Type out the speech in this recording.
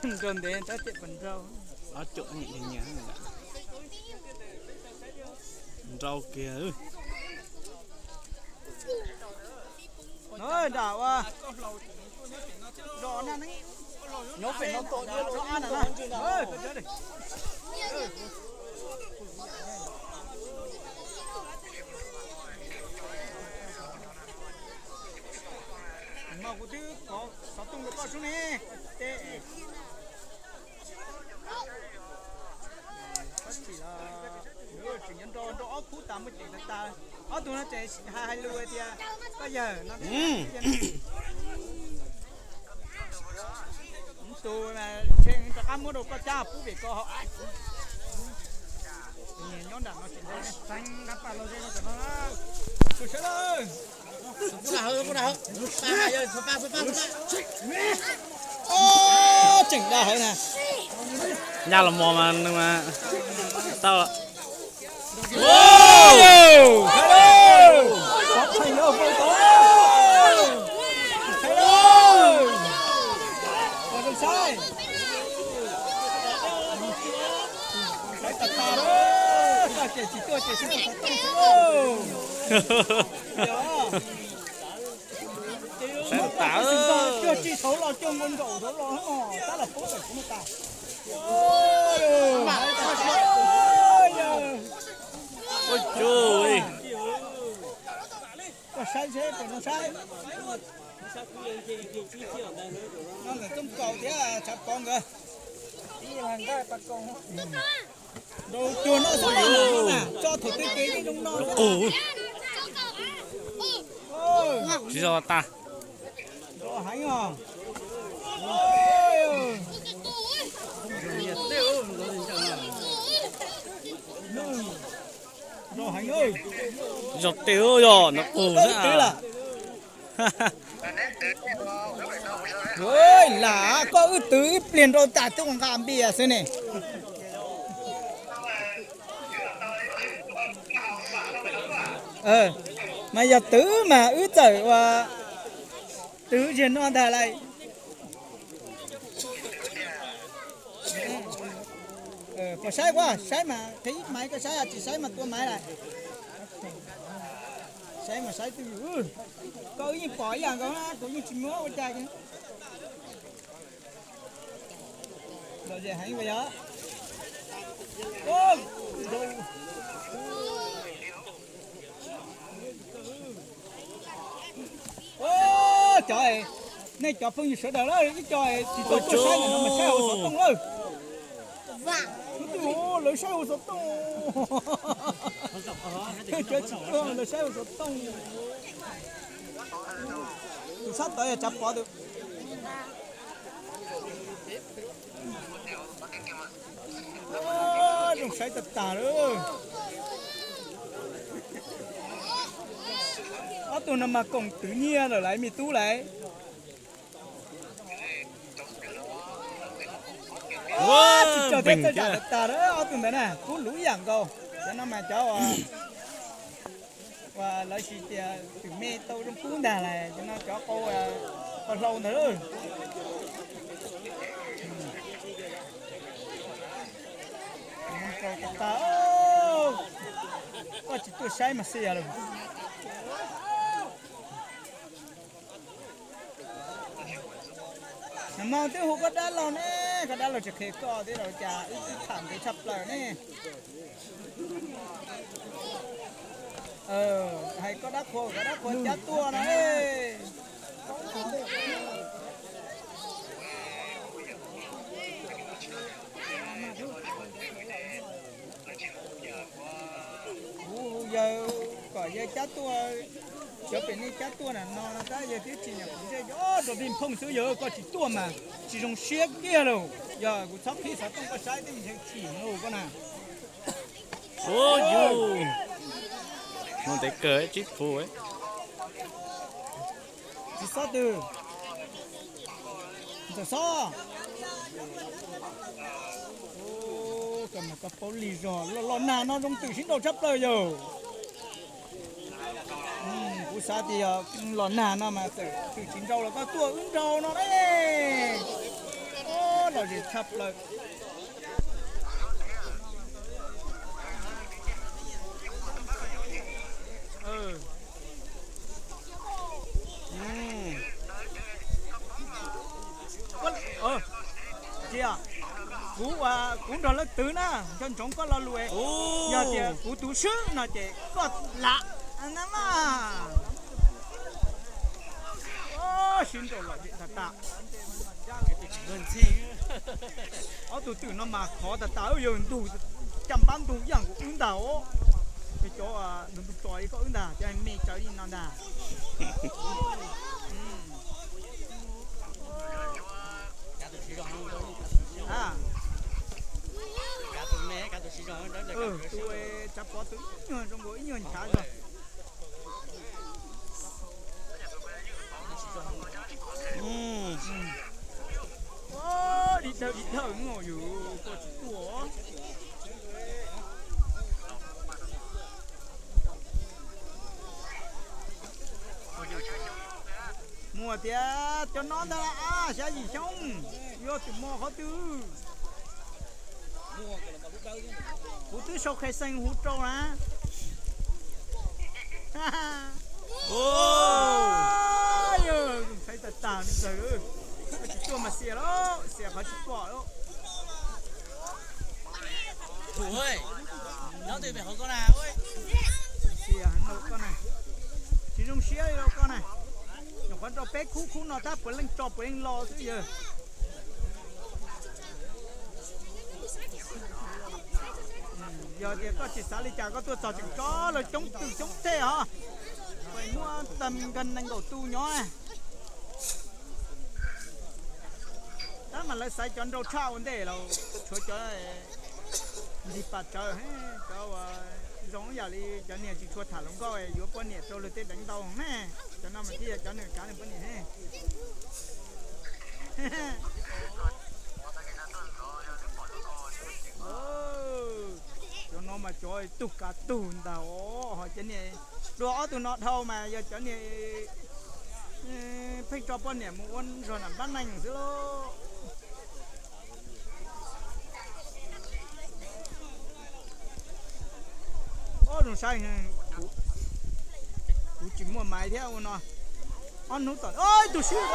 Nrau ntev tab cem pas nrau. Ob cuam nyiam nyiam nrau kiag. Nram ua, nyob pem no tom, no kuv twb kov xov tooj rau koj sub ne. Tsis nyob nrau, nrau ob khub tas muaj ceem tas tas. Ob tug no ces hais lus tias koj yawg no. Tus rov qab muab rau koj cab pub vim koj ho nyob nram no tsis nrau. Sawv daws, tseem da hauv na. Ncaj los mos mas nws mas tau. Saib tas. Cuag tsis thaum los cuag nkaus nkaus thaum los tab los pub tawm kuv no tas. Ua cuj li. Koj saib seb puas zoo saib. No ntawm Tooj Kaus thiab Tshav Pov nkawd. Nrau cuag no xwb na, tso thaum twg kev yeej zoo no xwb. Tsis tau tas. Nrau heev os. Nrau heev. Zog tes yog no qus xwb. Lam koj wb twv ib pliag nrau tas twb ua nqa npias xwb ne. Mas yog twv mas wb txawm ua twv ziag no ntag lawm. Puas saib ua saib mas qhib maiv koj saib, tsis saib mas tua maiv lawm. Saib mas saib twj ywm, koj wb yeej pom ib yam nkaus na, kuv yeej tsis muab ua cas. Lom zem heev yog. Cov, nej cov phooj ywg sawv daws lawm, ib co tsis tau tuaj saib no mas saib hauv xov tooj lawm. Lawv saib hauv xov tooj. Cov tsis tuaj lawv saib hauv xov tooj. Tus sab tod yog Tsav Pov tus. Zoo saib tag tag lawm. Ob tug no mas koom twv nyiaj lawm lauj, me tub lauj. Tsis tso thiab, txawj zam tag tag lawm ob tug ntawd na, kub luv ib yam nkaus. Cov no mas cov uas lawv siv tias twm me tau zoo kub ntag lauj, cov no cov qau, qau hlau ntawd. Koj tsis tuaj saib mas xij lawm. Nag hmo twb hu koj dab laug ne, koj dab laug tsis qhia koj thiab los cas, wb twb tham ntev tshaj plaws ne. Hais koj dab qhua, koj dab qhua cab tuaj no. Kuv hu yawg kom yawg cab tuaj, cov pem nej cab tuaj na no no tab yawg twb tsis nyiam kuv ntsej, rau dig phooj xwb yawg, koj tsis tuaj mas tsis zoo siab kiag lauj. Yog kuv txhob qhib xov tooj koj saib twb ntshe chim lauj koj na. Ub yus, no ntev kawg tsib puas. Tsis xob twg, ntxawm xob. Koj mas koj paub lig zog, los nag no zoo twm sib nraus tshaj plaws yog. Kuv xav tias los nag no mas twm tsis nraus los koj tuaj wb nraus no ne. Lom zem tshaj plaws. Kuv, kuv nrog leej twg na, nco ntsoov koj lo lus. Yog tias kuv tus swb no ces koj lam na mas. Sib nraus lom zem tag tas. Ob tug twm no mas khov tag tas, yog ntug caj npab ntug yaj nkaus wb ntag os. Cov ntug ntug tso li koj wb ntag, cov me tsawv li no ntag. Tus tsav pov tus ib nyuag zoo nkaus ib nyuag nchav zog. Dim dawg dim dawg yus koj tsis tuaj. Mus tias cov no ntag a, xya yim xyoo, yog tus mos qhov twg. Kuv twb sau qhe xees huv rau na. Yog ntxhais tag tag ntxawg, tsis tuaj mas xiam lauj, xiam qhov tsis pom lauj. Xiam heev lauj koj na, tsis zoo siab li lauj koj na. Nyuam qhuav nrau peb khub, khub no tab puav leej tso puav leej lo xwb yog. Yog tias koj tsis xav li cas koj tuaj txog tseem tso lawv coob twm coob teg os. Muaj tag nkaus nees nkaum tus nyob. Tab mas lawv xaiv cov nraug tshaj ua ntej los tshuav cov ntxim pam tsawv, cov uas zoo ib yam li cov niag tsis tshua tham hluas nkauj yuav poj niam rau luag tej deev ntau ne. Cov no mas thiaj yog cov nws kav nws poj niam. Cov no mas cov tug kav tug ntag os, ho cov niag dua ob tug no dhau mas yog cov niag pheej tso poj niam mus ua zog nram npab neeg xwb lauj. Ob zoo saib, kuv tsis muaj maiv thiab ua no. Ob hnub tom ib tug swb.